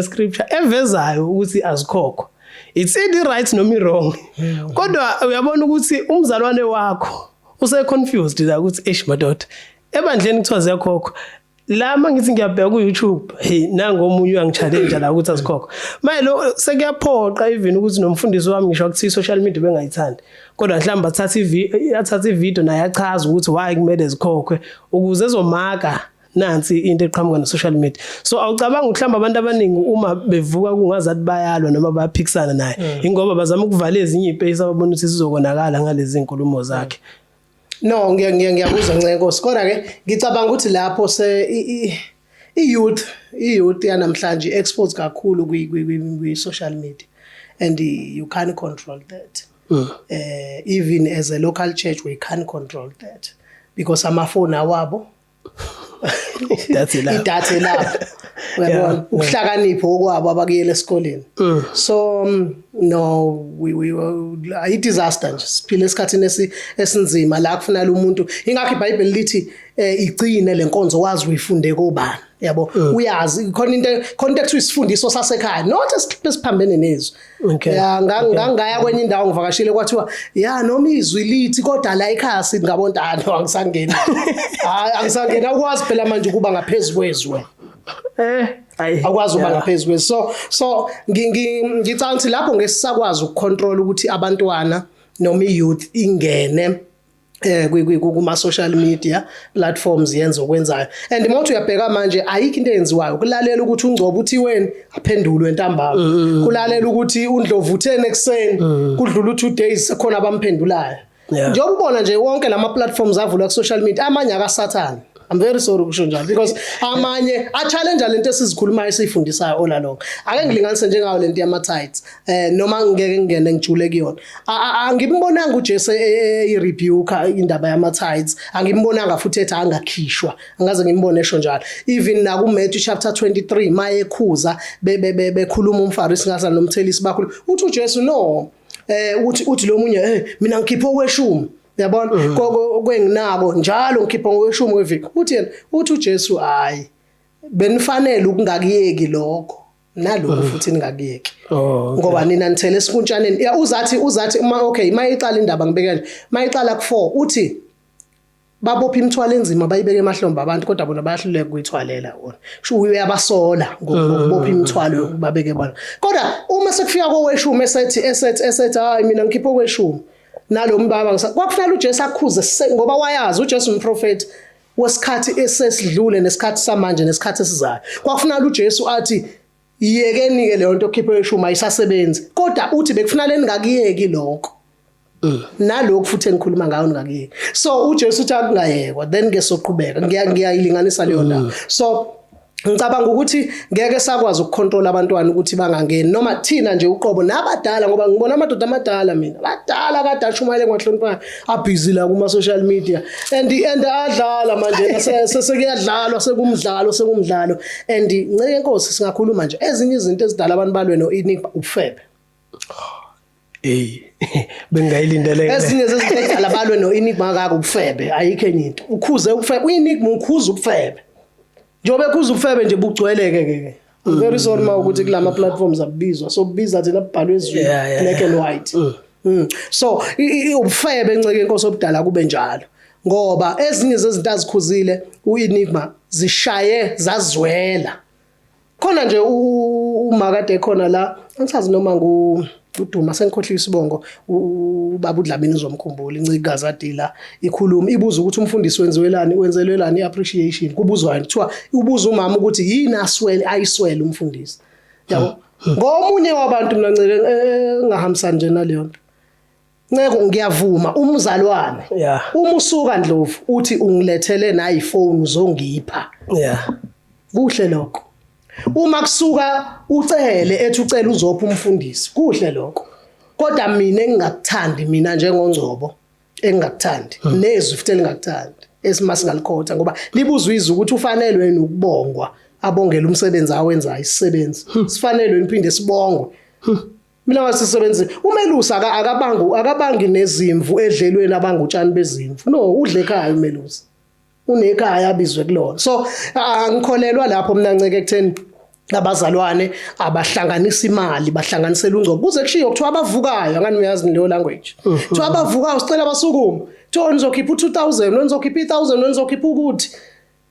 Scripture evezayo ukuthi azikhokhwa, it's either right noma i-wrong, kodwa uyabona ukuthi umzalwane wakho use confused la ukuthi, "Eish madoda, ebandleni kuthiwa ziyakhokhwa la, mangithi ngiyabheka ku YouTube, hey, nangu omunye uyangichallenge la ukuthi azikhokhwa." Manje lo sekuyaphoqa even ukuthi nomfundisi wami, ngisho akuthi social media bengayithandi, kodwa mhlawumbe athatha ivideo naye achaza ukuthi why kumele zikhokhwe ukuze ezomaka nansi into eqhamuka no-social media. So awucabanga mhlawumbe abantu abaningi uma bevuka kungazathi bayalwa noma bayaphikisana naye, ingoba bazama ukuvala ezinye izipace ababona ukuthi sizokonakala ngalezi nkulumo zakhe? No, ngiyakuzwa, Ncenkosi, kodwa ke ngicabanga ukuthi lapho se i-youth yanamhlanje expose kakhulu kwi social media and you can't control that. Even as a local church we can't control that because amafoni awabo. That's it. Idatha elapho, uyabona, ukuhlakanipha okwabo abakuyela esikoleni. So no, we i disaster nje, siphila esikhathini esinzima la kufanele umuntu, ingakho iBhayibheli lithi igcine lenkonzo wazi uyifunde kobani, yabo, uyazi khona into ekuthiwa isifundiso sasekhaya, not esiphambene nezwi. Ya, ngangaya kwenye indawo ngivakashile, kwathiwa ya, noma izwi lithi, kodwa la ekhaya sithi ngabontano. Angisangeni, hayi, angisangeni. Awukwazi phela manje ukuba ngaphezulu kwezwe. Ayi. Akwazi ukuba ngaphezulu kwezwe. So ngicabanga ukuthi lapho ngesisakwazi ukucontrol ukuthi abantwana noma i-youth ingene kuma social media platforms yenze okwenzayo. And uma uthi uyabheka manje, ayikho into eyenziwayo kulalela ukuthi uNgcobo uthi weni, aphendulwe ntambama, kulalela ukuthi uNdlovu utheni ekuseni, kudlula u2 days sekhona abamphendulayo. Njengoba ubona nje wonke lama platforms avulwa ku social media, amanye akasathana. I'm very sorry ukusho njalo because amanye a-challenge lento esizikhulumayo, esiyifundisayo all along. Ake ngilinganise njengayo lento yama tithes, noma ngeke ngingene ngijule kuyona. Angimbonanga uJesu i-rebuke indaba yama tithes, angimbonanga futhi ethi angakhishwa, angaze ngimbone esho njalo. Even na ku Matthew chapter 23 maye khuza bekhuluma umFarisi ngasa nomthelisi bakhulu, uthi uJesu no, uthi lo munye, mina ngikhipha okweshumi, uyabona, kwenginako njalo ngikhipha ngokweshumi kweviki. Uthi yena, uthi uJesu, hayi, benifanele ukungakuyeki lokho nalokho futhi ningakuyeki. Oh, okay. Ngoba nina nithele esikuntshaneni. Ya, uzathi uma, okay, mayiqala indaba, ngibeke nje, mayiqala ku4 uthi babopha imithwalo enzima bayibeke emahlombe abantu, kodwa bona bayahluleka ukuyithwalela wona. Sho uyabasola ngokubopha imithwalo babeke bona, kodwa uma sekufika koweshumi esethi, "Hayi, mina ngikhipha okweshumi nalo mbaba," kwakufanele uJesu akhuze ngoba wayazi uJesu umprofeti wesikhathi esesidlule nesikhathi samanje nesikhathi esizayo. Kwakufanele uJesu athi, "Yekeni ke leyo nto okhipha eshumi, ayisasebenzi." Kodwa uthi bekufanele ningakuyeki lokho nalokhu futhi engikhuluma ngayo, ningakuyeki. So uJesu uthi akungayekwa, then ke soqhubeka. Ngiyayilinganisa leyo ndawo. So ngicabanga ukuthi ngeke sakwazi ukucontrol abantwana ukuthi bangangeni, noma thina nje uqobo nabadala, ngoba ngibona amadoda amadala mina, badala kade ashumayele ngwahloniphayo, abhizi la kuma social media and adlala manje, sekuyadlalwa, sekumdlalo. And nceke enkosi, singakhuluma nje ezinye izinto ezidala abantu balwe no-Enigma, ubufebe. Hey, bengayilindeleke. Ezinye zezinto ezidala balwe no-Enigma kaka ubufebe, ayikho enye into. Ukhuze ubufebe u-Enigma, ukhuza ubufebe, njengoba ekhuza ubufebe nje bugcwele-ke ke. I'm very sorry ma ukuthi kulama platforms abizwa, so kubiza thina kubhalwe ezwini, black and white. So ubufebe, nceke inkosi, obudala kube njalo, ngoba ezinye zezinto azikhuzile u-Enigma zishaye zazwela khona nje. Uma kade khona la, angisazi noma ngu uDuma, sengikhohlisa isibongo, ubaba uDlamini uzomkhumbula, incikazi adila ikhuluma ibuza ukuthi umfundisi wenziwelani, wenzelelani i-appreciation. Kubuzwa kuthiwa ubuza umama ukuthi yini aswele, ayiswele umfundisi, yabo. Ngomunye wabantu mina, nceke, engahambisani nje naleyo nto. Nceko, ngiyavuma umzalwane uma usuka Ndlovu uthi ungilethele nayi ifoni uzongipha, kuhle lokho. Uma kusuka ucele ethi ucela uzopha umfundisi, kuhle lokho. Kodwa mina engingakuthandi, mina njengoNgcobo engingakuthandi, nezwi futhi elingakuthandi esima singalikhotha, ngoba libuzwa izwi ukuthi ufanelwe yini ukubongwa, abongele umsebenzi awenzayo isisebenzi, sifanelwe niphinde sibongwe. Mina ngasisebenzi umelusi akabangi nezimvu edlelweni, abanga utshani bezimvu. No, udle ekhaya umelusi, unekhaya abizwe kulona. So angikholelwa lapho mina, nceke, ekutheni Abazalwane abahlanganisa imali, bahlanganisela ungcobo, kuze kushiwo kuthiwa abavukayo, angani uyazi leyo language, kuthiwa abavukayo sicela basukume, kuthiwa nizokhipha u-2000, nizokhipha i-1000, nizokhipha ukuthi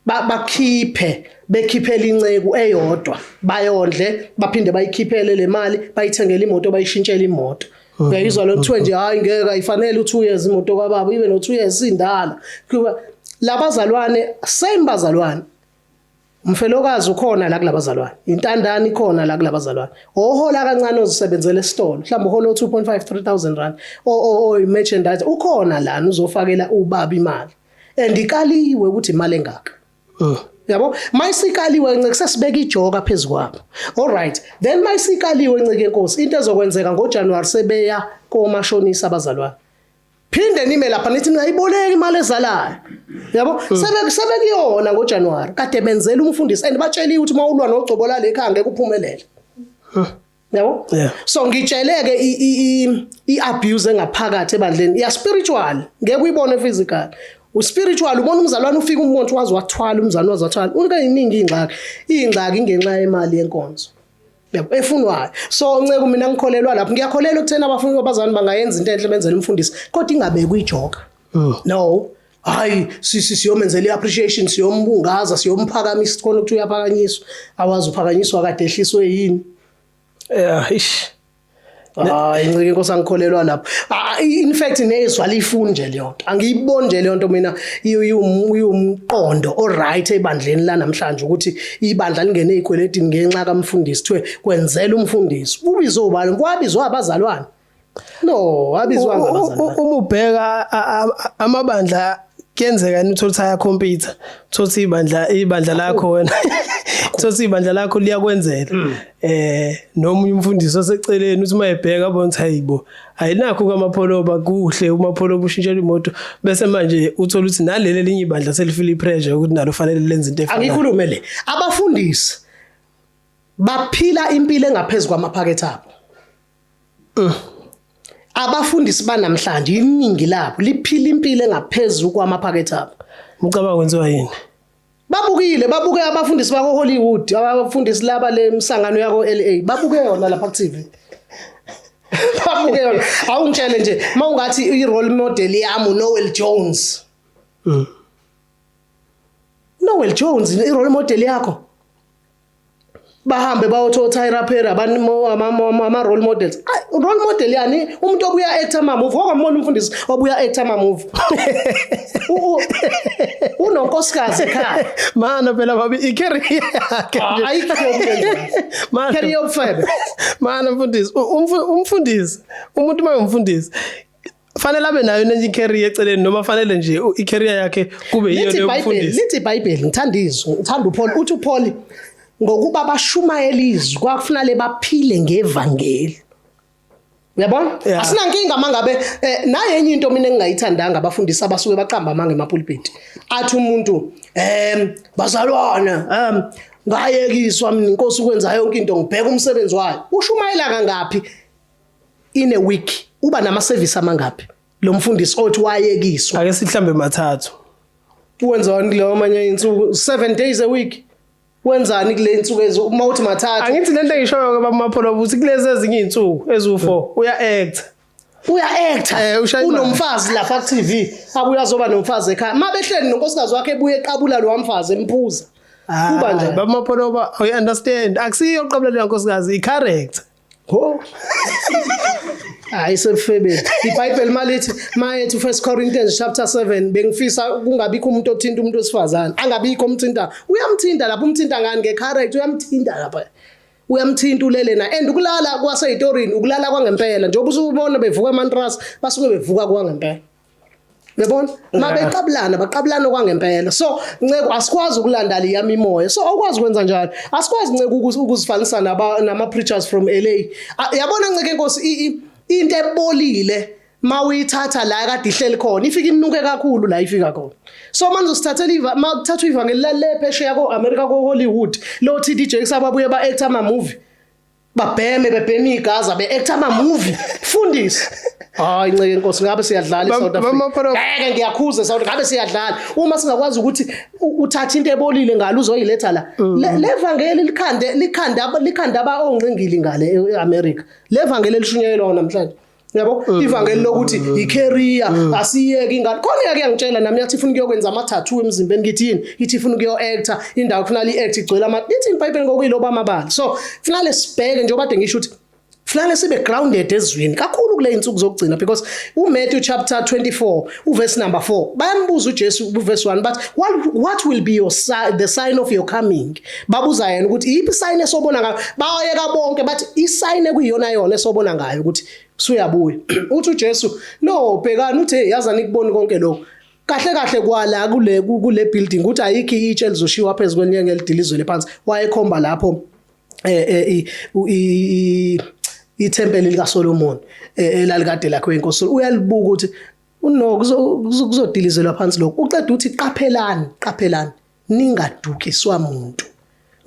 bakhiphe, bekhiphele inceku eyodwa, bayondle, baphinde bayikhiphele le mali, bayithengele imoto, bayishintshele imoto. Uyayizwa lo? Kuthiwe nje hayi, ngeke, ayifanele u-2 years imoto kababa ibe no-2 years indala. Kuba labazalwane, same bazalwane, umfelokazi ukhona la kulabazalwane, intandane ikhona la kulabazalwane, ohola kancane, ozisebenzela esitolo, mhlawumbe uhola o-2.5 3000 rand, o merchandise ukhona lana, uzofakela ubaba imali and ikaliwe ukuthi imali engaka. Yabo, mayisikaliwe, nceke, sesibeka ijoka phezukwabo. Alright, then mayisikaliwe, nceke enkosi, into ezokwenzeka ngoJanuary, sebeya komashonisa abazalwane, phinde nime lapha nithi ningayiboleki imali ezalayo, yabo. Sebekuyona ngoJanuary, kade benzela umfundisi and batsheliwe ukuthi mawulwa nogcobo lale ekhaya ngeke uphumelele, yabo. So ngitsheleke i-abuse engaphakathi ebandleni ya spiritual, ngeke uyibone physical, uspiritual. Ubona umzalwane ufika umuntu wazi wathwala, umzalwane wazi wathwala, unike iningi ingxaki, ingxaki ingenxa yemali yenkonzo, yabo, efunwayo. So nceke, mina ngikholelwa lapho, ngiyakholelwa ekutheni abafuni abazalwane bangayenza into enhle, benzele umfundisi, kodwa ingabekwa ijoka. No, hayi, siyomenzela i-appreciation, siyombungaza, siyomphakamisa, khona ukuthi uyaphakanyiswa, awazi uphakanyiswa kade ehliswe yini. Yeah, ish. Hayi, ncike inkosi, angikholelwa lapho. In fact nezwi aliyifuni nje leyo nto, angiyiboni nje leyo nto mina iwumqondo oright ebandleni la namhlanje, ukuthi ibandla lingene ey'kweletini ngenxa kamfundisi, kuthiwe kwenzela umfundisi. Ubizwe ubani? Kwabizwa abazalwane? No, abizwanga abazalwane. Uma ubheka amabandla, kuyenzeka yini uthole ukuthi ayakhompyutha, uthole ibandla lakho wena, uthole ibandla lakho liyakwenzela nomunye umfundisi oseceleni, uthi mayebheka abona ukuthi hayibo, ayinakho kwamapholoba kuhle, umapholoba ushintshela imoto, bese manje uthola ukuthi naleli elinye ibandla selifeel ipressure ukuthi nalo fanele lenze into efanayo. Angikhulume le, abafundisi baphila impilo engaphezulu kwamaphakethe abo. Abafundisi banamhlanje, iningi labo liphila impilo engaphezulu kwamaphakethe abo. Ucabanga kwenziwa yini? Babukile, babuke abafundisi bako Hollywood, abafundisi laba le msangano yako LA, babuke yona lapha ku TV, babuke yona. Awungitshele nje, mawungathi i role model yami uNoel Jones, Noel Jones i role model yakho, bahambe bayothi oTyler Perry ama role models. Ay, role model yani? Umuntu obuya actor ama movie, wakwambona umfundisi obuya actor ama movie? Unonkosikazi ekhaya. Mana phela babi, i-career yakhe nje. Ayikho into. Mana. Career yobufebe. Mana mfundisi, umfundisi, umuntu uma umfundisi fanele abe nayo nenye i-career eceleni, noma fanele nje i-career yakhe kube yiyo Lithi leyo iBhayibheli, mfundisi? Lithi iBhayibheli, ngithanda izwi, ngithanda uPaul, uthi uPaul ngokuba bashumayela izwi kwakufanele baphile ngevangeli. Uyabona? Asinankinga mangabe naye enye into mina engingayithandanga, abafundisi abasuke baqamba amanga emapulpit. Athi umuntu, bazalwane, ngayekiswa mina, inkosi ukwenza yonke into, ngibheka umsebenzi wayo. Ushumayela kangaphi in a week? Uba nama service amangaphi? Lo mfundisi othi wayekiswa. Ake sihlambe mathathu. Wenzani kuleyo amanye insuku? 7 days a week, wenzani kule insuku ezo uma uthi mathathu? Angithi lento engishoyo ke bamapholo, ukuthi kulezi ezinye iy'nsuku eziwu-4 uya-act. Uya-acta. Ushaya imali. Unomfazi lapha ku-TV, abuye azoba nomfazi ekhaya, uma behleli nonkosikazi wakhe, ebuye eqabula lo mfazi, emphuza. Kuba njani? Bamapholo, you understand, akusiyo uqabula nkosikazi, i-character. Ho, hayi, sebufebeni. IBhayibheli malithi, mayethi First Corinthians chapter 7, bengifisa kungabikho umuntu othinta umuntu wesifazane, angabikho umthinta. Uyamthinta lapho, umthinta ngani? Ngecharacter uyamthinta lapha, uyamthinta, ulele na, and ukulala kwaseyitorini ukulala kwangempela, njengoba usubona bevuka amantras, basuke bevuka kwangempela, uyabona, mabeqabulana, baqabulana kwangempela. So nceko, asikwazi ukulanda liyami imoya, so awukwazi ukwenza njalo, asikwazi nceko ukuzifanisa nama preachers from LA. Yabona nceke enkosi, into ebolile mawuyithatha la kade ihleli khona, ifika inuke kakhulu la ifika khona. So manje usithathela iva, makuthathwa ivangeli lale phesheya ko America, ko Hollywood, lo TD Jakes ababuye ba act ama movie, babheme, bebhema igaza, be act ama movie, fundisi. Hayi, nceke inkosi, ngabe siyadlala Bam- eSouth Africa. bamapholo- Ngeke, ngiyakhuza eSouth, ngabe siyadlala. Uma singakwazi ukuthi uthathe into ebolile ngalo uzoyiletha la. Le vangeli likhande aba ongqingili ngale eAmerica. Le vangeli elishunyayelwa namhlanje. Yabo, ivangeli lokuthi i-career asiyeke ingane. Khona yake yangitshela nami, yathi ifuna ukuyokwenza ama-tattoo emzimbeni. Ngithi yini? Ithi ifuna ukuyo-acta, indawo kufuna li-act igcwele ama, lithi iBhayibheli ngokuyiloba amabala. So kufanele sibheke, njengoba kade ngisho ukuthi kufanele sibe grounded ezwini kakhulu kule insuku zokugcina, because uMatthew chapter 24 uverse number 4, bayambuza uJesu uverse 1, but what will be the sign of your coming? Babuza yena ukuthi iyiphi sign esobona ngayo. Bayeka bonke, bathi isign ekuyiyona yona esobona ngayo ukuthi suyabuya. Uthi uJesu, no, bhekani, uthi, "Hey, yazi anikuboni konke lokho kahle kahle kwala kule building, ukuthi ayikho itshe elizoshiwa phezulu kwelinye ngelidilizwele phansi." Wayekhomba lapho ithempeli likaSolomon elalikade lakhiwe inkosi. Uyalibuka ukuthi no, kuzodilizelwa phansi lokho. Uceda uthi, "Qaphelani, qaphelani, ningadukiswa muntu."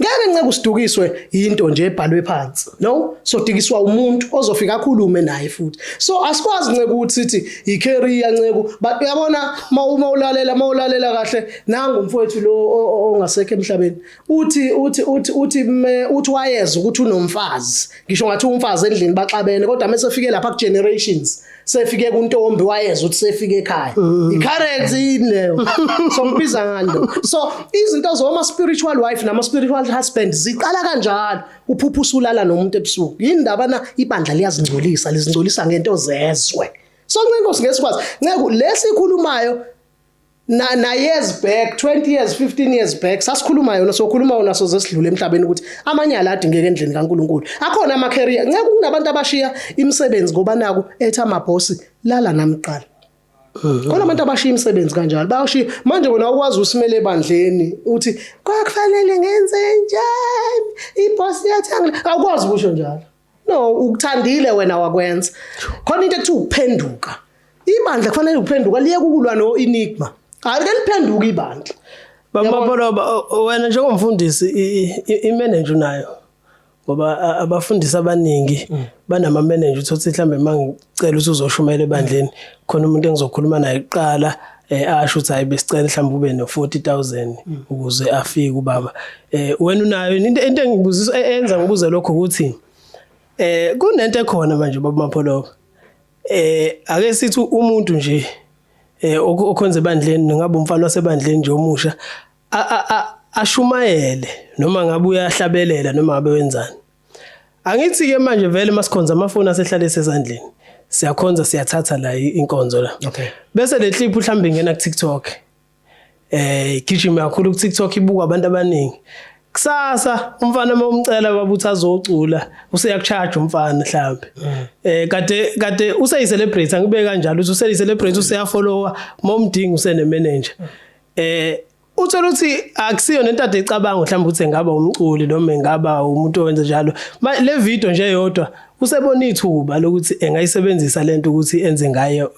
Ngeke, nceke, usidukiswe into nje ebhalwe phansi. No, sodikiswa umuntu ozofika akhulume naye futhi. So asikwazi, nceke, ukuthi sithi i-career, nceku. But uyabona, uma ulalela kahle, nangu umfowethu lo ongasekho emhlabeni, uthi wayeza ukuthi unomfazi, ngisho ngathi umfazi endlini baxabene, kodwa mase fike lapha ku Generations, sefike kuntombi, wayeza ukuthi sefike ekhaya. I-currency yini leyo? So ngibiza ngani lo? So izinto zoma spiritual wife nama spiritual husband ziqala kanjalo. Uphupha usulala nomuntu ebusuku, yini ndaba na? Ibandla liyazingcolisa, lizingcolisa ngento zezwe. So ncenkosi, ngesikwazi, nceku, lesikhulumayo na years back, 20 years, 15 years back, sasikhuluma yona, sokhuluma yona, soze sidlule emhlabeni, ukuthi amanyala adingeka endlini kaNkuluNkulu. Akhona ama career, ngeke, kunabantu abashiya imisebenzi ngoba naku ethi amabhosi, "Lala nami kuqala." Khona abantu abashiya imisebenzi kanjalo, bayashiya. Manje wena ukwazi usimele ebandleni uthi kwakufanele ngenze njani, ibhosi yathi awukwazi ukusho njalo. No, ukuthandile wena wakwenza. Khona into ekuthiwa ukuphenduka. Ibandla kufanele ukuphenduka, liyeke ukulwa no-enigma. Hayi, ke liphenduka ibandla. Bamaboloba, wena njengomfundisi, i-manager unayo? Ngoba abafundisi abaningi banama manager. Uthothi mhlambe mangicela ukuthi uzoshumayela ebandleni, khona umuntu engizokhuluma naye kuqala, asho ukuthi hayi, besicela mhlawumbe ube no 40,000 ukuze afike ubaba. Wena unayo into engibuzisa, enza ngibuze lokho, ukuthi kunento ekhona manje, baba Mapholoba. Ake sithi umuntu nje okhonza ebandleni, ngabe umfana wasebandleni nje omusha, ashumayele noma ngabe uyahlabelela noma ngabe wenzani. Angithi ke manje vele masikhonza, amafoni asehlale sezandleni, siyakhonza, siyathatha la inkonzo la, bese le clip mhlambe ingena ku TikTok, igijima kakhulu ku TikTok, ibukwa abantu abaningi. Kusasa umfana uma umcela babuthi azocula, useyakucharge umfana mhlambe. Kade useyi celebrate, angibeke kanjalo, ukuthi useyi celebrate, useyafollowa, momdinga usene manager. Uthola ukuthi akusiyo nento ade ecabanga mhlawumbe ukuthi engaba umculi noma engaba umuntu owenza njalo. Le video nje yodwa usebona ithuba lokuthi engayisebenzisa lento ukuthi enze ngayo,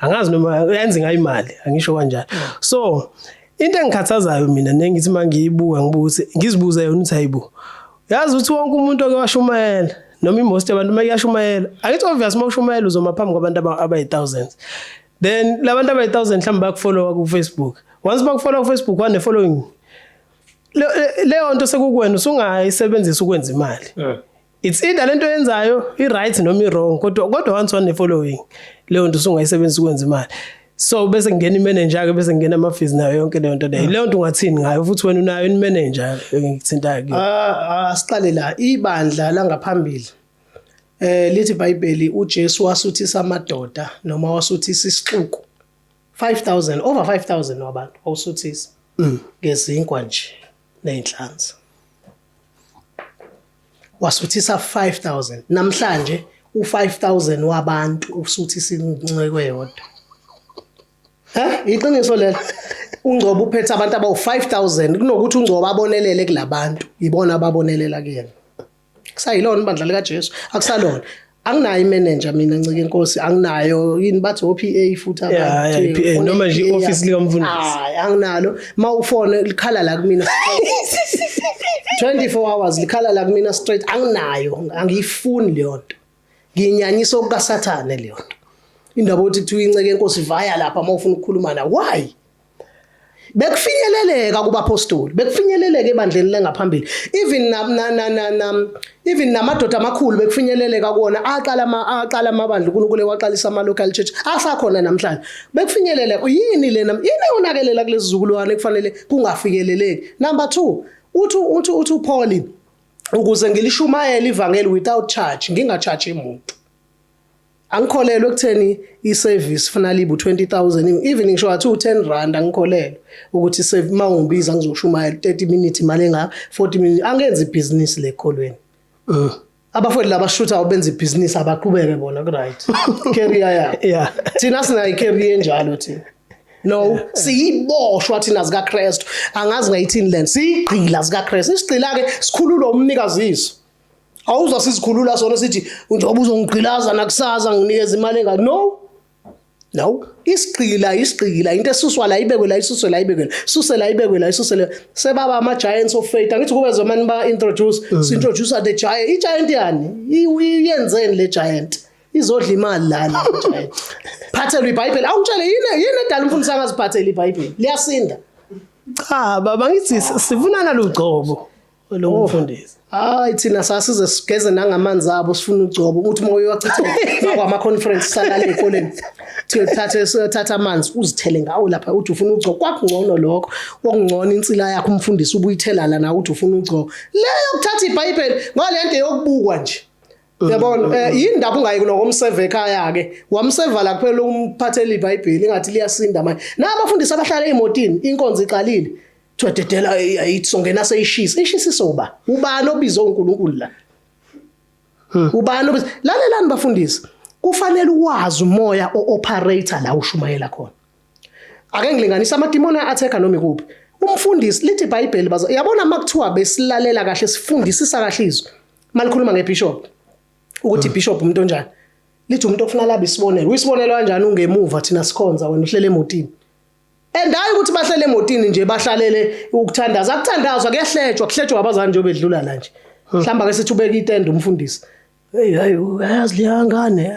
angazi noma enze ngayo imali, angisho kanjalo. So into engikhathazayo mina, nengithi mangiyibuka, ngibuka ukuthi ngizibuza yona ukuthi, hayibo, yazi ukuthi wonke umuntu oke washumayela, noma imost yabantu uma kuyashumayela, angithi obvious uma ushumayela uzoma phambi kwabantu abayi-thousands, then labantu abayi-1000 mhlawumbe bakufollowa ku-Facebook. Once bakufollowa ku-Facebook, wane following, leyo nto sekukuwena, usungayisebenzisa ukwenza imali. It's either lento oyenzayo i-right noma i-wrong, kodwa once wane following, leyo nto usungayisebenzisa ukwenza imali. So bese kungena i-manager ke, bese kungena ama-fees nayo yonke leyo nto leyo. Leyo nto ungathini ngayo? Futhi wena unayo i-manager engikuthintayo kuyo? Ah, asiqale la, ibandla langaphambili, lithi iBhayibheli uJesu wasuthisa amadoda noma wasuthisa isixuku 5000, over 5000 wabantu wawusuthisa ngezinkwa nje nezinhlanzi, wasuthisa 5000. Namhlanje u5000 wabantu usuthisa inceke eyodwa. Iqiniso lelo. Ungcobo uphethe abantu abawu5000, kunokuthi ungcobo abonelele kulabantu, ibona ababonelela kuyena. Kusayilona ibandla likaJesu, akusalona. Anginayo imanager mina, ncike inkosi, anginayo. Yini bathi o PA futhi? Yeah, i-PA, noma nje i-office likamfundisi. Hayi, anginalo. Mawufone likhala la kumina 24 hours, likhala la kumina straight. Anginayo, angiyifuni leyo nto. Ngiyinyanyisa okukaSathane leyo nto. Indaba yokuthi kuthiwa inceke yenkosi vaya lapha uma ufuna ukukhuluma na, why? Bekufinyeleleka kubapostoli, bekufinyeleleka ebandleni lengaphambili, even na, na, na, na, na even namadoda amakhulu bekufinyeleleka kuwona, aqala amabandla uNkulunkulu ewaqalisa, ama local church asakhona namhlanje, bekufinyeleleka. Yini lena? Yini eyonakelela kulezi zukulwane kufanele kungafikeleleki? Number 2, uthi uPaul, ukuze ngilishumayele ivangeli without charge, ngingacharge umuntu. Angikholelwa ekutheni i-service funa libe u-20,000, even ngisho wathi u-10 rand. Angikholelwa ukuthi uma ungibiza ngizoshumayela 30 minutes, imali engaka, 40 minutes. Angenzi ibhizinisi lekholweni. Abafowethu labashutha benza ibhizinisi, abaqhubeke bona, ku-right, career yabo. Thina sinayo i-career enjalo thina? No, siyiboshwa thina zikaKristu. Angazi ngayithini lento, siyigqila zikaKristu. Isigqila-ke sikhululwa umnikaziso. Awuzwa sizikhulula sona sithi njengoba uzongigqilaza nakusasa nginikeza imali engaka? No, no, isigqila, isigqila into esuswa la ibekwe la, isuswe la ibekwe la, suse la ibekwe la, isuse la. Sebaba ama-giants of faith. Angithi kube zomani ba-introduce, si-introduce the giant. I-giant yani? Iyenzeni le giant? Izodla imali la le giant? Phathelwe iBhayibheli. Awungitshele, yini edala umfundisi angaziphatheli iBhayibheli? Liyasinda. Cha baba, ngithi sifuna nalugcobo lo mfundisi. Hayi, thina sasize sigeze nangamanzi abo, sifuna ugcobo. Uthi uma uyowachithela kwama-conference, salala ey'koleni, thathe thatha amanzi uzithele ngawo lapha, uthi ufuna ugcobo. Kwakungcono lokho, okungcono insila yakho umfundisi ubuyithela la nawe, uthi ufuna ugcobo. Le yokuthatha iBhayibheli ngale nto yokubukwa nje. Yabona, yini ndaba ungayi nokomseva ekhaya ke? Wamseva la kuphela umphathela iBhayibheli, ingathi liyasinda manje. Nabafundisi abahlala emotini, inkonzo iqalile. Kuthiwa dedela, ayithi songena seyishisa. Ishisa isoba. Ubani obizwe uNkulunkulu la? Ubani obiza? Lalelani bafundisi. Kufanele uwazi umoya o-operator la ushumayela khona. Ake ngilinganisa, amadimoni a-attack noma ikuphi. Umfundisi, lithi iBhayibheli baza, yabona makuthiwa besilalela kahle, sifundisisa kahle izwi. Malikhuluma ngebishop, ukuthi ibishop umuntu onjani? Lithi umuntu ofuna labe isibonelo. Uyisibonelo kanjani ungemuva, thina sikhonza, wena uhlele emotini? And hayi ukuthi bahlele emotini nje, bahlalele ukuthandaza. Akuthandazwa, kuyahletshwa, kuhletshwa abazali nje bedlula la nje. Mhlamba ke sithi ubeka itende umfundisi. Hey, hayi, uyazi leya ngane,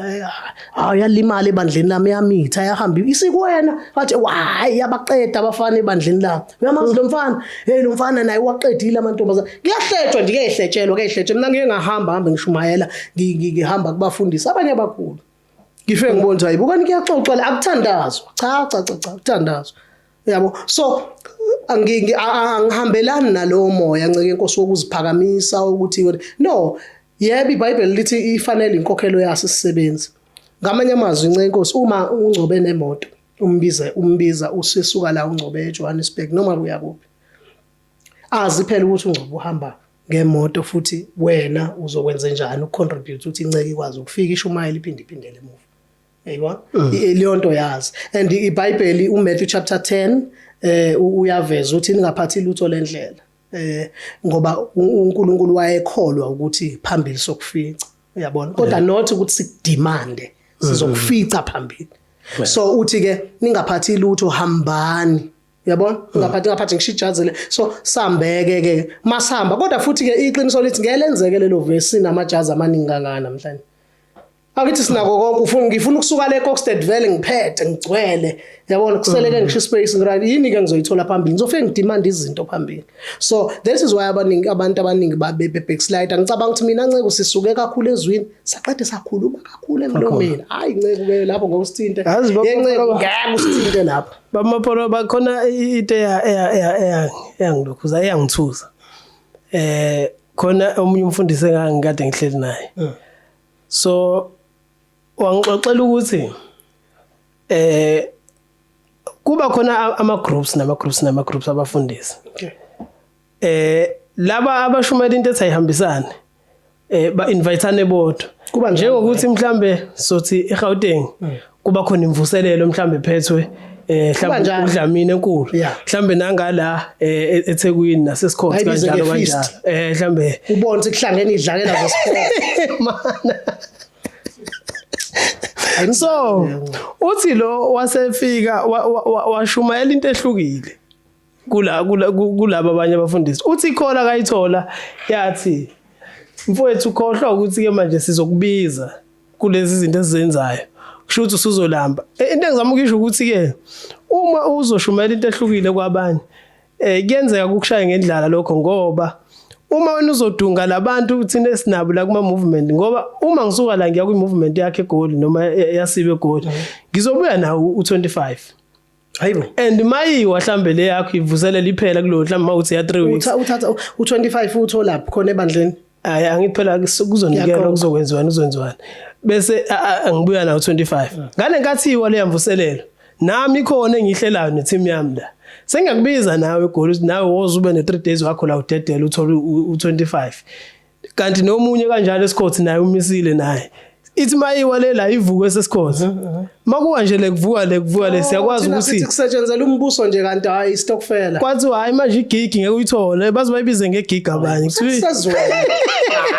hayi, yalimala ebandleni lami, yamitha, yahamba isikuwena. Wathi hayi, yabaqeda abafana ebandleni lami. Uyamazi lo mfana? Hey, lo mfana naye waqedile amantombazane. Kuyahletshwa nje, kuyahletshelwa, kuyahletshelwa. Mina ngike ngahamba hambe ngishumayela, ngihamba kubafundisi abanye abakhulu. Ngifike ngibona ukuthi hayi, bukani, kuyaxoxwa la, akuthandazwa. Cha cha cha cha, akuthandazwa. Yabo, so angihambelani nalowo moya, nceke inkosi, wokuziphakamisa ukuthi no. Yebo, iBhayibheli lithi ifanele inkokhelo yaso isisebenzi. Ngamanye amazwi, nceke inkosi, uma ungcobe nemoto, umbize, umbiza usisuka la ungcobe eJohannesburg noma uya kuphi, azi phela ukuthi ungcobe uhamba ngemoto, futhi wena uzokwenza njani ukucontribute ukuthi inceke ikwazi ukufika, ishumayela, iphinde iphindele emuva, yayibona leyo nto, yazi. And iBhayibheli, uMatthew chapter 10, uyaveza ukuthi ningaphathi lutho lendlela, ngoba uNkulunkulu wayekholwa ukuthi phambili sokufica, uyabona, kodwa not ukuthi sikudemande sizokufica phambili. So uthi ke ningaphathi lutho, hambani, uyabona, ungaphathi ngisho ijazi le. So sambeke ke masihamba, kodwa futhi ke iqiniso lithi ngelenzeke lelo verse, sinamajazi amaningi kangaka namhlanje. Akithi sinako konke. Ufuna, ngifuna ukusuka le Kokstad vele ngiphethe ngigcwele, yabona, kuseleke ngisho ispace, ngiright. Yini ke ngizoyithola phambili? Ngizofike ngidemand izinto phambili. So this is why abaningi, abantu abaningi babe backslide. Ngicabanga ukuthi mina, nceke, sisuke kakhulu ezwini, saqede sakhuluma kakhulu emlomeni. Hayi nceke ke, lapho ngokusithinte. Yazi baba- Yenceke, ngeke usithinte lapho. Bamapolo, bakhona into eyangilokhuza, eyangithusa. Khona omunye umfundisi engangikade ngihleli naye. So wangixoxela ukuthi kuba khona ama groups nama groups nama groups abafundisi. Laba abashumayela into ethi ayihambisane, ba inviteane bodwa. Kuba njalo. Njengokuthi mhlambe sothi eGauteng kuba khona imvuselelo mhlambe phethwe mhlambe njalo. uDlamini enkulu, mhlambe nangala eThekwini nasesikhotha, Bayibize kanjalo nge-feast. kanjalo, mhlambe Ubone ukuthi kuhlangene idlakela zesport. Mana, so uthi lo wasefika washumayela into ehlukile kula kulaba abanye abafundisi. Uthi ikhola kayithola, yathi, "Mfowethu, khohlwa ukuthi ke manje sizokubiza kulezi zinto esizenzayo." Kusho ukuthi usuzolamba. Into engizama ukuyisho ukuthi ke uma uzoshumela into ehlukile kwabanye, kuyenzeka ukushaya ngendlala lokho, ngoba uma wena uzodunga labantu thina esinabo la kuma movement, ngoba uma ngisuka la ngiya kwi movement yakhe eGoli noma yasibe eGoli, ngizobuya nawo u25. Hayibo. And mayiwa mhlambe le yakho ivuselela iphela kulo, mhlambe mawuthi ya 3 weeks. Uthatha u25 utholaphi khona ebandleni? Hayi, angithi phela kuzonikelwa. Ngiyaqonda. Kuzokwenziwani, kuzokwenziwani, bese angibuya nawo 25 ngale nkathi iwa le yamvuselelo. Nami ikhona engiyihlelayo neteam yami la, sengiyakubiza nawe eGoli ukuthi nawe woza ube ne 3 days wakho la, udedele uthole u25, kanti nomunye kanjalo esikhothi naye umisile naye. Ithi mayiwa le la ivuke esesikhothi, makuwa nje le kuvuka le kuvuka le, siyakwazi Thina ukuthi sithi kusetshenzela umbuso nje, kanti hayi, istokfela. Kwathiwa hayi, manje igigi ngeke uyithole, baze bayibize ngegigi abanye. Kuthiwa Sisezweni.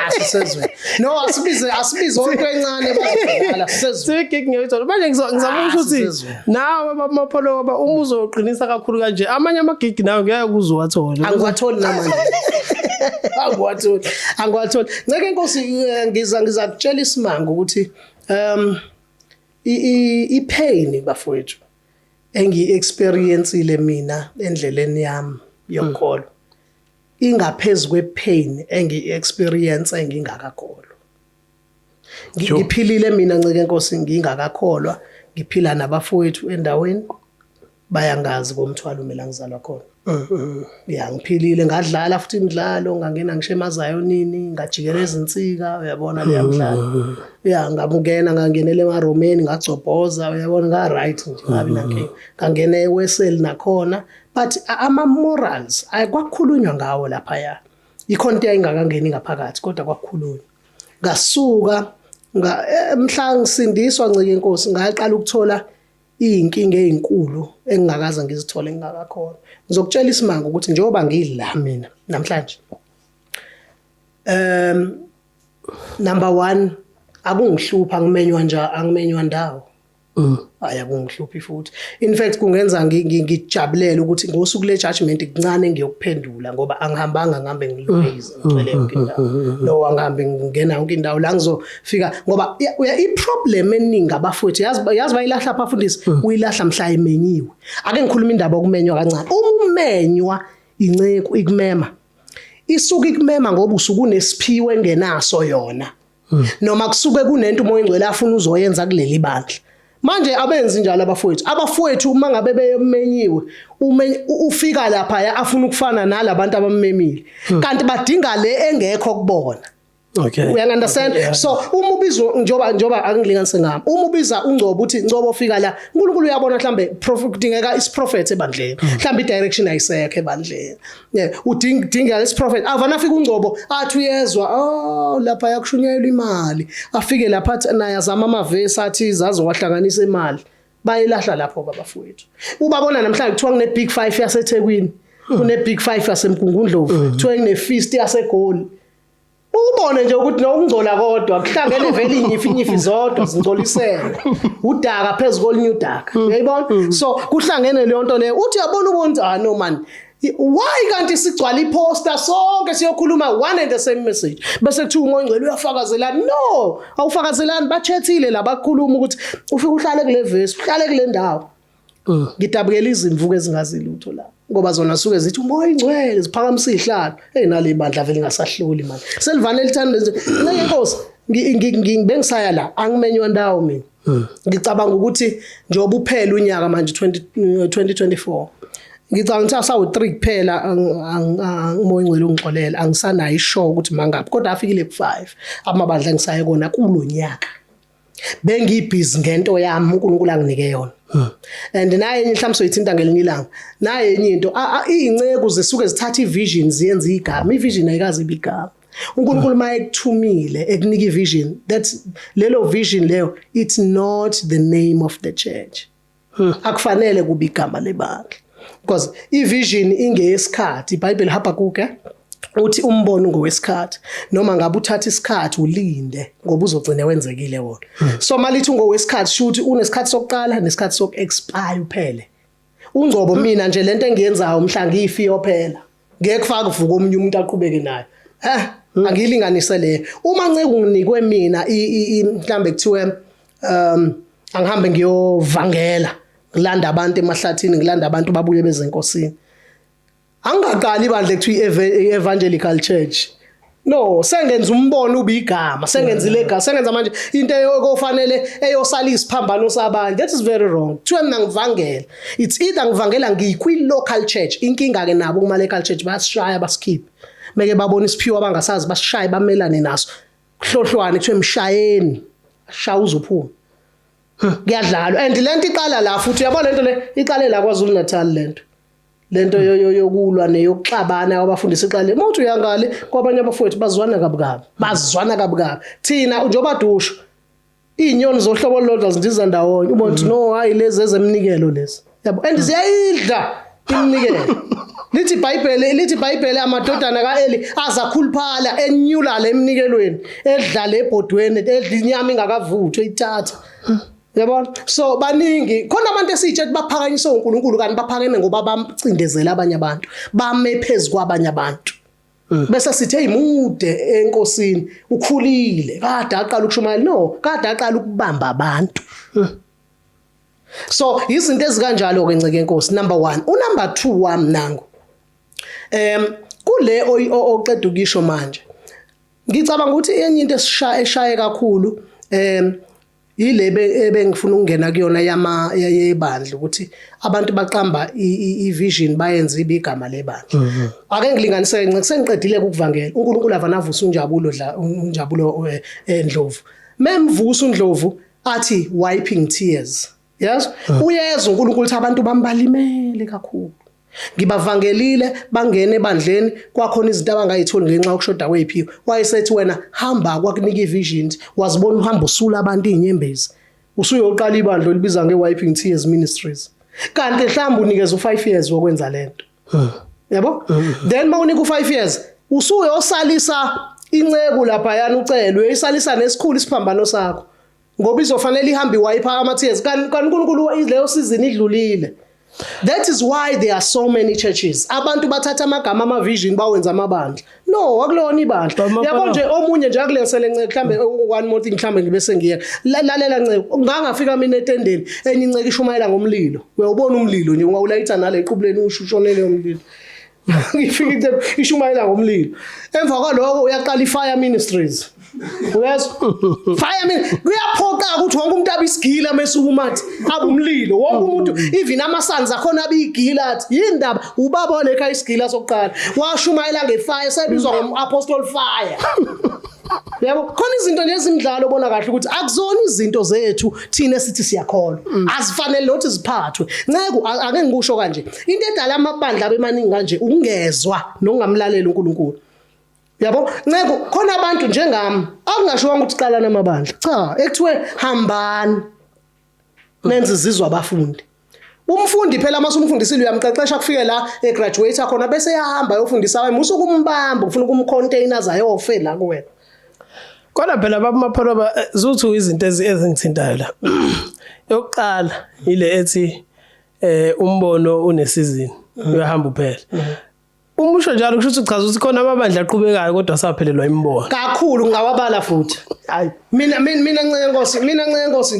Ah, sisezweni. No, asibize into encane bazodlala, sisezweni. Igigi ngeke uyithole manje. Ngizama ukusho ukuthi Sisezweni. nawe bamapholo ngoba uma uzoqinisa kakhulu kanje, amanye amagigi nawe ngeke uze uwathole. Angiwatholi namanje, angiwatholi, angiwatholi, nceke inkosi. Ngiza kutshela isimanga ukuthi i-pain, bafowethu, engiyi-experience-ile mina endleleni yami yokukholwa ingaphezulu kwe-pain engiyi-experience engingakakholwa. Ngiphilile mina, nceke enkosi, ngingakakholwa, ngiphila nabafowethu endaweni, bayangazi komthwalo mina ngizalwa khona. Ya, ngiphilile, ngadlala futhi imidlalo, ngangena ngisho emazayonini, ngajikela ezinsika, uyabona leya mdlalo. Ya, ngabungena, ngangenela emaromeni, ngagcobhoza, uyabona, nga-right nje, ngabi nankinga. Ngangena eweseli nakhona, but ama-morals ayikwakhulunywa ngawo laphaya. Ikhona into eyayingakangeni ngaphakathi, kodwa kwakukhulunywa. Ngasuka mhla ngisindiswa, ncike inkosi, ngaqala ukuthola iy'nkinga ey'nkulu engingakaze ngizithole ngingakakhona. Ngizokutshela isimanga ukuthi njengoba ngila mina namhlanje, number 1, akungihlupha, angimenywa nje, angimenywa ndawo. Hayi, akungihluphi futhi. In fact, kungenza ngijabulele ukuthi ngosuku le judgment kuncane ngiyokuphendula, ngoba angihambanga ngihambe ngilungise ngigcwele yonke indawo. No, angihambe ngingena yonke indawo la ngizofika, ngoba i-problem eningi abafowethu, yazi bayilahla abafundisi, uyilahla mhla emenyiwe. Ake ngikhuluma indaba yokumenywa kancane. Uma umenywa inceku ikumema, isuke ikumema ngoba usuke unesiphiwo engenaso yona, noma kusuke kunento uMoya oNgcwele afuna uzoyenza kuleli bandla. Manje abenzi njalo abafowethu. Abafowethu uma ngabe bemenyiwe, ufika lapha afuna ukufana nalabantu abamemile, kanti badinga le engekho kubona. Uyangi-understand? Yeah. So uma ubizwa, njoba angilinganise ngami, uma ubiza uNgcobo uthi, "Ngcobo, fika la," uNkulunkulu uyabona mhlambe kudingeka isiprophet ebandleni, mhlambe i-direction ayisekho ebandleni. Yeah, udinga isiprophet. Avana afika uNgcobo athi uyezwa, oh, lapha yakushunyayelwa imali, afike lapha athi naye azama amavesi, athi zaze wahlanganisa imali, bayilahla lapho babafowethu. Ubabona namhlanje kuthiwa kune Big 5 yaseThekwini, kune Big 5 yaseMgungundlovu, kuthiwa kune feast yaseGoli. Ubone nje ukuthi nokungcola kodwa kuhlangene vele, inyifi inyifi zodwa zingcolisele, udaka phezu kolunye udaka, uyayibona? So kuhlangene leyo nto leyo. Uthi uyabona, ubona ukuthi, ah, no man, why kanti sigcwala iposter sonke siyokhuluma one and the same message, bese kuthiwa uMoya oNgcwele uyafakazelana? No, awufakazelani. Bachethile labakhuluma ukuthi ufike uhlale kule verse, uhlale kule ndawo. Ngidabukela izimvu ezingazi lutho la, ngoba zona suke zithi uMoya ingcwele, ziphakamisa izihlalo. Hey, nale bandla vele ingasahluli manje, selivane lithanda nje. Ngeke inkosi, bengisaya la, angimenywa ndawo mina. Ngicabanga ukuthi njengoba uphela unyaka manje 20 2024, ngicabanga ukuthi asawu 3 kuphela. UMoya ingcwele ungixolela, angisanayo ishow ukuthi mangaphi, kodwa afikile ku5 amabandla engisaye kona kulonyaka. Bengibhizi ngento yami uNkulunkulu anginike yona. And naye enye mhlawumbe soyithinta ngelinye ilanga. Naye enye into, iy'nceku zisuke zithatha i-vision ziyenze igama. I-vision ayikaze ibe igama. uNkulunkulu uma ekuthumile, ekunika i-vision, that's lelo vision leyo, it's not the name of the church. Akufanele kube igama lebandla, because i-vision ingeyesikhathi. iBhayibheli, Habakkuk, uthi umbono ngowesikhathi, noma ngabe uthatha isikhathi ulinde, ngoba uzogcina wenzekile wona. So malithi ungowesikhathi, shuthi unesikhathi sokuqala nesikhathi soku-expire, uphele. Ungcobo mina nje, lento engiyenzayo, mhla ngiyifi yophela, ngeke kufake uvuka omunye umuntu aqhubeke nayo. Angiyilinganise leyo. Uma nceke nginikwe mina mhlambe kuthiwe Angihambe ngiyovangela, ngilanda abantu emahlathini, ngilanda abantu babuye bezenkosini. Angingaqali ibandla ekuthiwa i-Evangelical Church. No, sengenza umbono ube igama, sengenza ilegacy, sengenza manje into eyokufanele eyosala isiphambano sabantu. That is very wrong. Kuthiwa mina ngivangela. It's either ngivangela ngikwi local church. Inkinga ke nabo kuma local church bayasishaya basikhiphe. Meke babona isiphiwo abangasazi basishaye bamelane naso. Kuhlohlwane kuthiwe mshayeni. Shaya uzophuma. Kuyadlalwa and lento iqala la futhi, uyabona lento le iqale la KwaZulu Natal, lento yokulwa neyokuxabana kwabafundisi iqale. Uma uthi uyangale kwabanye abafowethu bazwana kabi kabi, bazwana kabi kabi. Thina njengoba dusho iy'nyoni zohlobo olulodwa zindiza ndawonye, ubona ukuthi no, hayi, lezi ezeminikelo lezi, yabo, and ziyayidla iminikelo. Lithi iBhayibheli amadodana kaEli azakhuluphala enyula le emnikelweni, edlala ebhodweni, edla inyama ingakavuthwa, ithatha, yabona. So baningi khona abantu esitshe baphakanyiswe uNkulunkulu, kanti baphakeme ngoba bamcindezela abanye abantu, bame phezu kwabanye abantu. Bese sithi hey, mude enkosini, ukhulile, kade aqala ukushumayela. No, kade aqala ukubamba abantu. So izinto ezikanjalo ke, nceke enkosi, number 1. Unumber 2 wami nangu, kule oqeda ukisho manje, ngicabanga ukuthi enye into esisha eshaye kakhulu ile ebengifuna ukungena kuyona yama yebandla, ukuthi abantu baqamba i-vision bayenze ibe igama lebandla. Ake ngilinganiseke, nceke, sengiqedile ukuvangela, uNkulunkulu avana avusa unjabulo dla unjabulo eNdlovu. Memvusa uNdlovu athi wiping tears. Yes, uyezwa uNkulunkulu ukuthi abantu bambalimele kakhulu. Ngibavangelile, bangene ebandleni, kwakhona izinto abangayitholi ngenxa yokushoda kweziphiwo. Wayesethi wena hamba, kwakunika i-visions, wazibona uhamba usula abantu izinyembezi. Usuyoqala ibandla olibiza nge-Wiping Tears Ministries. Kanti mhlawumbe unikeza u5 years wokwenza lento. Yabo? Then mawunika u5 years usuyosalisa inceku lapha yana ucele, uyoyisalisa nesikhulu isiphambano sakho. Ngoba izofanele ihambe iwipe ama tears. Kanti uNkulunkulu leyo season idlulile. That is why there are so many churches. Abantu bathatha amagama ama vision bawenza amabandla. No, akulona ibandla. Yabo nje omunye nje akulensele, nceke, mhlambe one more thing, mhlambe ngibe sengiya. Lalela nceke, ngangafika mina etendeni, enye inceke ishumayela ngomlilo. Uyawubona umlilo nje ungawulayitha nale equbuleni ushushonele umlilo. Ngifika into ishumayela ngomlilo. Emva kwaloko uyaqala i-fire ministries. Uyezwa? Fire min kuyaphoqa ukuthi wonke umuntu abe isigila mesukuma athi abe umlilo. Wonke umuntu, even ama-sons akhona abe igila, athi yindaba ubaba olekha isigila sokuqala. Washumayela ngefire, sebizwa ngom-apostle fire. Yabo, khona izinto nje ezimidlalo obona kahle ukuthi akuzona izinto zethu thina esithi siyakholwa. Azifanele nokuthi ziphathwe. Nceke, ake ngikusho kanje. Into edala amabandla abemaningi kanje ukungezwa nokungamlaleli uNkulunkulu. Yabo, nceke, khona abantu njengami akungashiwanga ukuthi qala namabandla. Cha, ekuthiwe hambani nenze izizwe abafundi. Umfundi phela mase umfundisile uyamqeqesha kufike la egraduate khona, bese eyahamba ayofundisa abanye. Musuke umbamba ufuna ukumcontainer ayofe la kuwena. Kodwa phela baba Mapholoba, zuthu izinto ezingithintayo la. Yokuqala ile ethi umbono unesizini, uyahamba uphela. Uma usho njalo kusho ukuthi uchaza ukuthi khona amabandla aqhubekayo kodwa asaphelelwa imibono. Kakhulu, ngawabala futhi. Hayi. Mina nceke Nkosi, mina nceke Nkosi,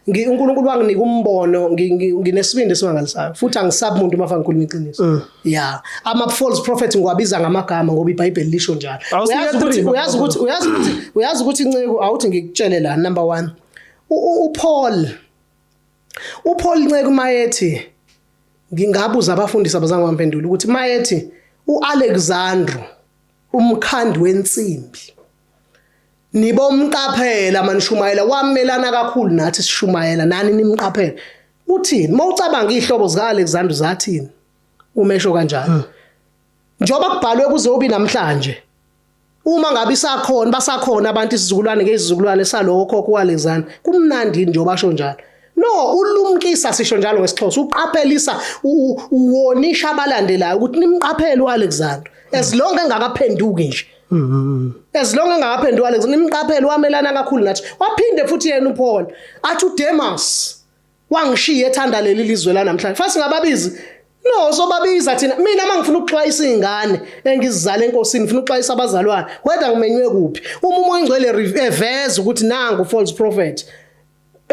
ngi uNkulunkulu wanginika umbono, nginesibindi esimangalisayo futhi angisabi umuntu uma ngikhuluma iqiniso. Yeah, ama false prophets ngiwabiza ngamagama ngoba iBhayibheli lisho njalo. Awusinike Uyazi ukuthi three, uyazi ukuthi nceke, awuthi ngikutshele la, number 1, uPaul nceke mayethi, ngingabuza abafundisi abazange bamphendula, ukuthi mayethi uAlexandru umkhandi wensimbi nibomqaphela manishumayela, wamelana kakhulu nathi sishumayela nani, nimqaphela, uthini mawucabanga ihlobo zika Alexander zathini umesho kanjalo njengoba kubhalwe kuze ubi namhlanje, uma ngabe isakhona, basakhona abantu isizukulwane ngezizukulwane saloko khokho uAlexander, kumnandi njengoba basho njalo. No, ulumkisa, sisho njalo ngesiXhosa, uqaphelisa, uwonisha abalandelayo ukuthi nimqaphele uAlexander as long engakaphenduki nje, as long engakaphenduki uAlexander, nimqaphele, wamelana kakhulu nathi. Waphinde futhi yena uPaul athi uDemas wangishiya ethanda leli lizwe la namhlanje. Fasi ngababizi, no, sobabiza thina. Mina mangifuna ukuxwayisa izingane engizizala enkosini, ngifuna ukuxwayisa abazalwane, whether ngimenywe kuphi, uma uMoya Ingcwele eveza ukuthi nangu false prophet.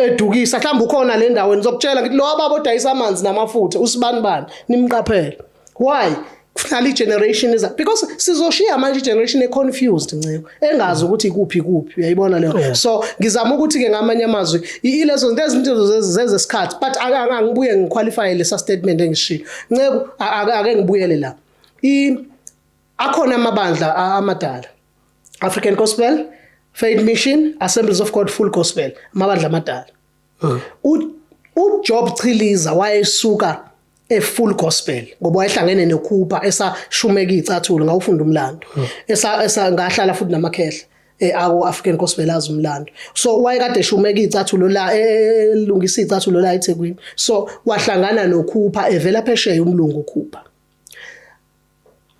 Edukisa mhlawumbe ukhona le ndaweni, ngizokutshela ngithi lo baba odayisa amanzi namafutha usibani bani, nimqaphele. Why? Kuhlala i-generation iza, because sizoshiya manje i-generation e-confused, nceko, engazi ukuthi ikuphi kuphi, uyayibona leyo? Yeah. So ngizama ukuthi-ke ngamanye amazwi ilezo zinto, ezinto zezesikhathi, but angibuye ngiqualifye lesa statement engishilo, nceko. Ake ngibuyele la. Akhona amabandla amadala, African Gospel, Faith Mission, Assemblies of God, Full Gospel, amabandla amadala. UJob Chiliza wayesuka e-Full Gospel ngoba wayehlangene noCooper esashumeka icathulo. Ngawufunda umlando, esa ngahlala futhi namakhehla ako African Gospel azi umlando. So wayekade eshumeka icathulo la, elungisa icathulo la eThekwini. So wahlangana noCooper evela phesheya, umlungu uCooper.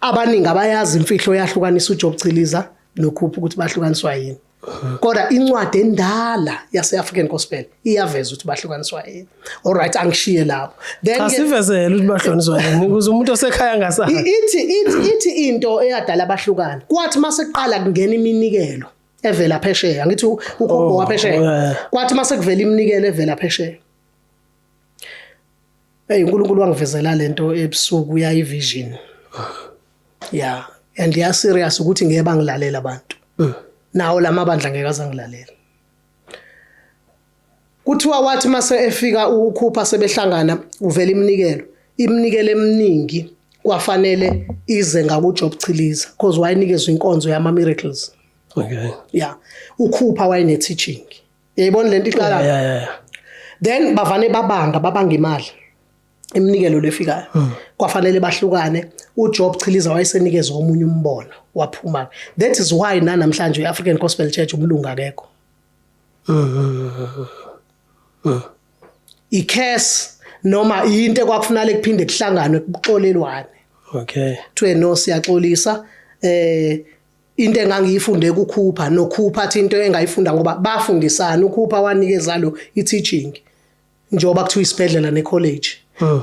Abaningi abayazi imfihlo yahlukanisa uJob Chiliza noCooper, ukuthi bahlukaniswa yini, kodwa incwadi endala yase-African Gospel iyaveza ukuthi bahlukaniswa yini. Alright, angishiye lapho then. Cha, sivezele ukuthi bahlukaniswa yini ukuze umuntu osekhaya angasazi. Ithi into eyadala abahlukana, kwathi mase kuqala kungena iminikelo evela phesheya, ngithi ukhokho waphesheya. Kwathi mase kuvela iminikelo evela phesheya, hey, uNkulunkulu wangivezela lento ebusuku, yayi vision, yeah, and ya serious ukuthi ngeke bangilalela abantu. Nawo lamabandla ngeke azangilalela. Kuthiwa wathi mase efika uCooper, sebehlangana, uvela iminikelo, iminikelo eminingi kwafanele ize ngakuJob Chiliza because wayenikezwe inkonzo yama miracles. Yeah, uCooper wayene teaching, uyayibona lento iqala. Yeah. Then bavane babanga imali, iminikelo lefikayo, kwafanele bahlukane. uJob Chiliza wayesenikezwe omunye umbono, waphuma. That is why namhlanje iAfrican Gospel Church umlungu akekho. Icase noma into ekwakufanele kuphinde kuhlanganwe, kuxolelwane. Kuthiwe no, siyaxolisa, into engangiyifunde kuCooper, noCooper athi into engayifunda, ngoba bafundisana. UCooper wanikeza lo i-teaching, njengoba kuthiwa isibhedlela ne-college.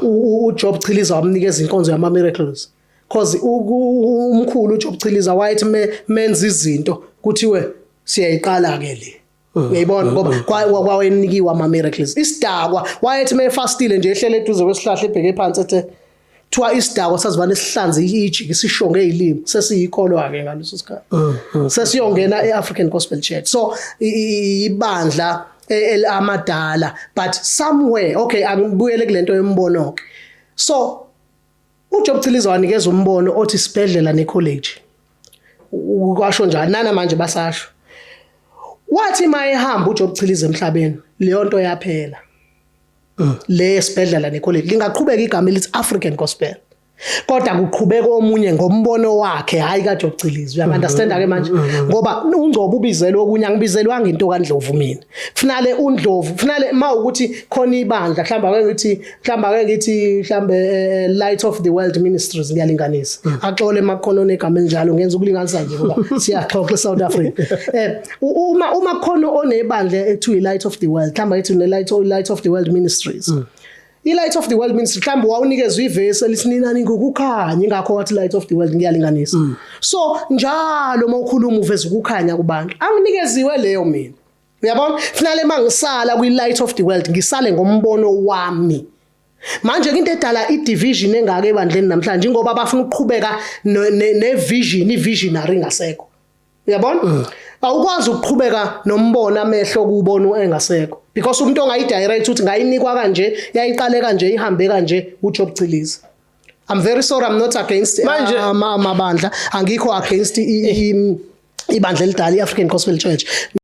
UJob Chiliza wamnikeza inkonzo yama miracles, cause umkhulu uJob Chiliza wayethi menza izinto, kuthiwe siyayiqala ke le, uyayibona, ngoba kwawenikiwe ama miracles. Isidakwa wayethi mefastile nje, ehlele eduze kwesihlahla, ebheke phansi, ethe kuthiwa isidakwa sazibane sihlanze ijiki, sishonge izilimi, sesiyikholwa ke ngaleso sikhathi, sesiyongena e-African Gospel Church. So ibandla amadala, but somewhere, okay, angibuyele kulento yombono ke. So uJob Chiliza wanikeza umbono othi isibhedlela necollege. Kwasho njani nana manje basasho, wathi mayehamba uJob Chiliza emhlabeni, leyo nto yaphela le esibhedlela necollege. Lingaqhubeka igama elithi African Gospel, kodwa kuqhubeka omunye ngombono wakhe, hayi kaJob Chiliza. Uyaunderstand ke manje? Ngoba uNgcobo ubizelwe okunye, angibizelwanga into kaNdlovu mina. Kufanele uNdlovu, kufanele mawukuthi khona ibandla, mhlawumbe ake ngithi mhlawumbe Light of the World Ministries, ngiyalinganisa, axole makhona onegama elinjalo, ngenza ukulinganisa nje ngoba siyaxoxa eSouth Africa. Uma khona onebandla ekuthiwa i-Light of the World, mhlawumbe ethi ne-Light of the World Ministries, i-Light of the World Ministry, mhlawumbe wawunikezwe ivesi elithi ninani ngokukhanya, ingakho wathi Light of the World, ngiyalinganisa. So njalo uma ukhuluma uveza ukukhanya kubantu. Anginikeziwe leyo mina, uyabona? Finale mangisala kwi-Light of the World, ngisale ngombono wami. Manje into edala i-division engaka ebandleni namhlanje, ngoba bafuna ukuqhubeka ne-vision, i-visionary ingasekho, uyabona? Awukwazi ukuqhubeka nombono, amehlo kuwubona engasekho, because umuntu ongayidirect ukuthi ngayinikwa kanje, yayiqale kanje, ihambe kanje, uJob Chiliza. I'm very sorry, I'm not against amabandla, angikho against ibandla elidala i-African Gospel Church.